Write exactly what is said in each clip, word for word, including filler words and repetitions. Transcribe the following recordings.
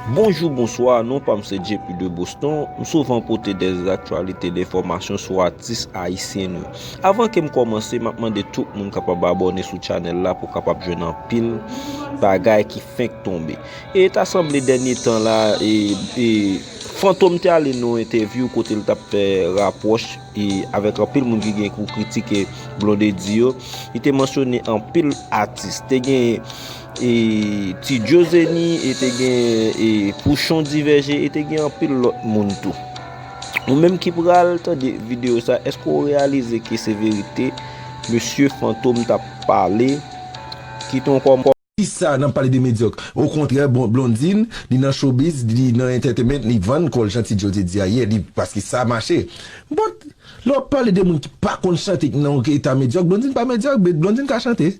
Bonjou, bonswa, non pa m se J P de Boston. M souvan pote dè aktyalite, dè enfòmasyon sou atis ayisyen nou. Avan ke m kòmanse, m ap mande tout moun kapab abòne sou chanèl la pou kapab jwenn anpil bagay ki fenk tonbe. E ta sanble dènye tan la, e, e, Fantom te ale nan yon entèvyou kote l t ap fè rapwòch e avèk anpil moun ki gen pou kritike Blondedy yo. Li te mansyone anpil atis. Te gen e, Ti Joe Zeni, e te gen e, Pouchon Divèje, e te gen anpil lòt moun tou. Ou menm ki pral tande videyo sa, èske w reyalize ke se verite mesye Fantom t ap pale? Kite yon kòm- Kisa n ap pale de medyòk? Okontrè, bon, Blondine, li nan showbiz, li nan entertainment, li vann kò l jan Ti Joe te di a yè, li, paske sa mache. But, lè w ap pale de moun ki pa konn chante, ki nan yon eta medyòk, Blondine pa medyòk, Blondine ka chante.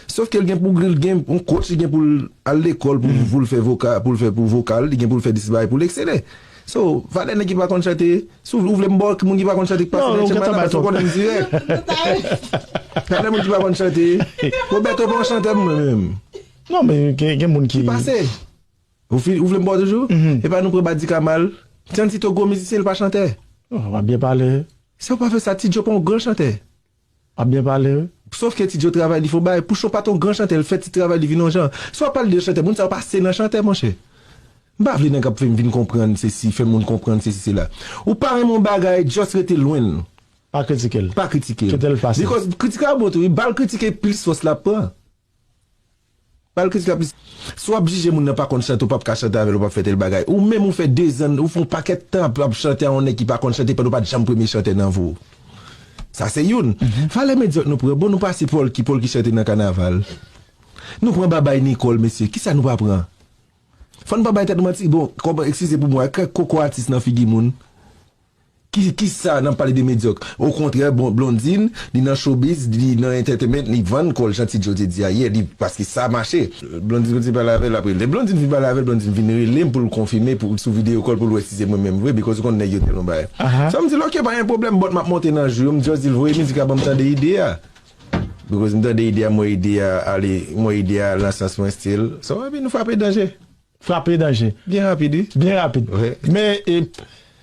Sòf ke l gen pou l gen yon coach, li gen pou l al lekòl pou, pou l fè vokal, pou l fè pou vokal, li gen pou l fè dis bagay pou l eksele. So, valè nèg ki pa konn chante, si w vle m ba w moun ki pa konn chante ki pase nan Tchèmay la, paske w konnen m dirèk. Valè moun ki pa konn chante, Roberto pa yon chantè mwen menm. Non, men gen, gen moun ki pase. Ou fi-, ou vle m ba w toujou? E pa nou pran Badikamal. Ti Antito gwo mizisyen, li pa chantè. W ap byen pale. Si w pa fè sa, Ti Joe pa yon gran chantè. W ap byen pale, wi. Sòf ke Ti Joe travay li fè yon bagay. Pouchon pa t yon gran chantè, l fè ti travay li vin yon jan. Si w ap pale de chantè, moun sa yo pase nan chantè, monchè. M pa vle nèg ap fè m vin konprann sesi, fè moun konprann sesi, sela. Ou pa renmen yon bagay, just rete lwen l. Pa kritike l. Pa kritike l. Kite l pase. Because kritik la bon tou, wi. Ba l kritike plis fòs l ap pran. Ba l kritik la plis. Si w ap jije moun nan pa konn chante, ou p ap ka chante avè l, ou p ap fè tèl bagay. Ou menm ou fè dezan, ou fè yon pakèt tan ap, ap chante a yon nèg ki pa konn chante, pandan w pa t janm premye chantè nan vi w. Sa se youn. Valè medyòk nou pran. Bon, nou pase Polky, Polky chante nan kanaval. Nou pran Babay Nicole, mesye. Kisa nou pa pran? Fò n pa bay tèt nou manti. Bon, kòman, eskize pou mwen, kòk koko atis nan figi moun. Ki, kisa n ap pale de medyòk? Okontrè, bon, Blondine, li nan showbiz, li nan entertainment, li vann kò l, jan Ti Joe te di a yè, li, paske sa mache. Blondine kontinye pale avè l, apre lè Blondine fin pale avè l, Blondine vin rele m pou l konfime, pou, sou video call, pou l wè si se mwen menm vre, because ou konn nèg yo tèlman bagay. So, m di l, "Ok, pa gen pwoblèm, but m ap monte nan jou yo," m just di l, "Voye mizik la ban m tande ide a." Because m tande ide a, m wè ide a ale, m wè ide a nan sans mwen still. So, epi nou frape danje. Frape danje. Byen rapid, wi. Byen rapid. Wi. Men, e,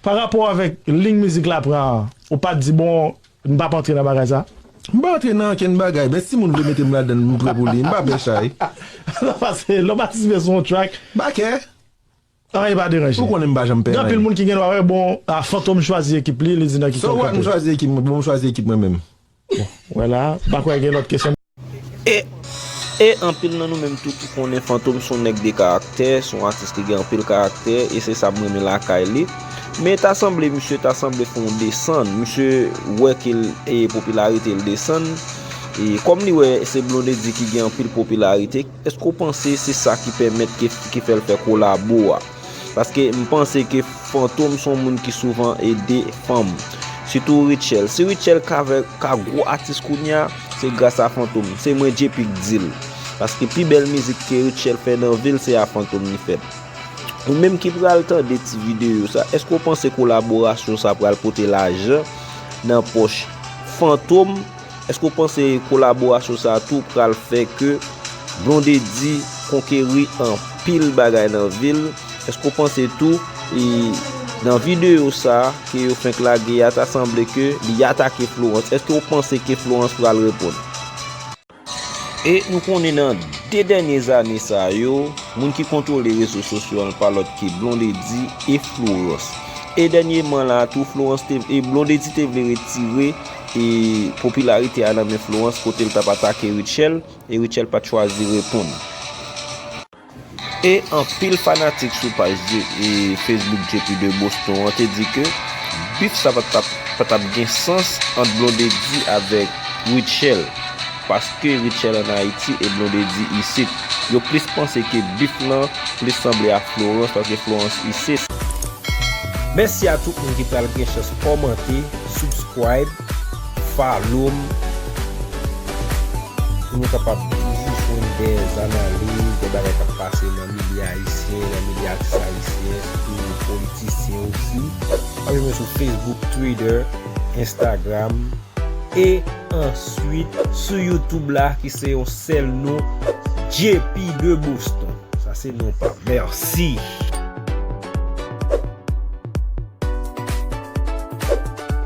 pa rapò avèk liy mizik la pran an, ou pa t di, "Bon, m p ap antre nan bagay sa"? M pa antre nan okenn bagay, men si moun vle mete m ladan l, m prè pou li, m pa pè chay. Non, paske lè w patisipe sou yon track, m pa kè. Anyen pa deranje. Ou konnen m pa janm pè anyen. Gen anpil moun ki gen dwa wè, bon, a, Fantom chwazi ekip li, li di nan ki kèl kantè. So what, m chwazi ekip mwen, bon, m chwazi ekip mwen menm. Bon, wè la, m pa kwè gen lòt kesyon. E, e anpil nan nou menm tou ki konnen Fantom se yon nèg de karaktè, se yon atis ki gen anpil karaktè, e se sa m renmen lakay li. Men ta sanble, misye ta sanble fè yon desann. Misye wè ke l, e, popilarite l desann. E kòm li wè se Blondedy ki gen anpil popilarite, èske w panse se sa ki pèmèt ke, ki fè l fè kolabo a? Paske m panse ke Fantom se yon moun ki souvan ede fanm. Sitou Rutshelle. Si Rutshelle ka fè, ka gwo atis kounye a, se gras a Fantom. Se mwen J P k di l. Paske pi bèl mizik ke Rutshelle fè nan vi l, se a Fantom li fèt. Ou menm ki pral tande ti videyo sa, èske w panse kolaborasyon sa pral pote lajan nan pòch Fantom? Èske w panse kolaborasyon sa a tou pral fè ke Blondedy konkeri anpil bagay nan vi l? Èske w panse tou, e, nan videyo sa a ke yo fenk lage a, ta sanble ke li atake Florence? Èske w panse ke Florence pral reponn? E nou konnen nan de dènye zane sa yo, moun ki kontwole rezo sosyo an pa lòt ke Blondedy e Florence. E dènyèman la tou, Florence te, e Blondedy te vle retire, e, popilarite a nan men Florence kote l t ap atake Rutshelle, e Rutshelle pa t chwazi reponn. E anpil fanatik sou paj, e, Facebook J P de Boston an te di ke bif sa pa t ap, pa t ap gen sans ant Blondedy avèk Rutshelle. Paske Rutshelle ann Ayiti e Blondedy isit. Yo plis panse ke bif lan plis sanble a Florence paske Florence isit. Mèsi a tout moun ki pral gen chans kòmante, subscribe, follow m. Pou nou kapab toujou jwenn dè analiz, dè bagay k ap pase nan milye ayisyen, nan milye atis ayisyen, sitou politisyen osi. Antre mwen sou Facebook, Twitter, Instagram, e answit sou YouTube la, ki se yon sèl non, J P de Boston. Sa se non pa m. Mèsi.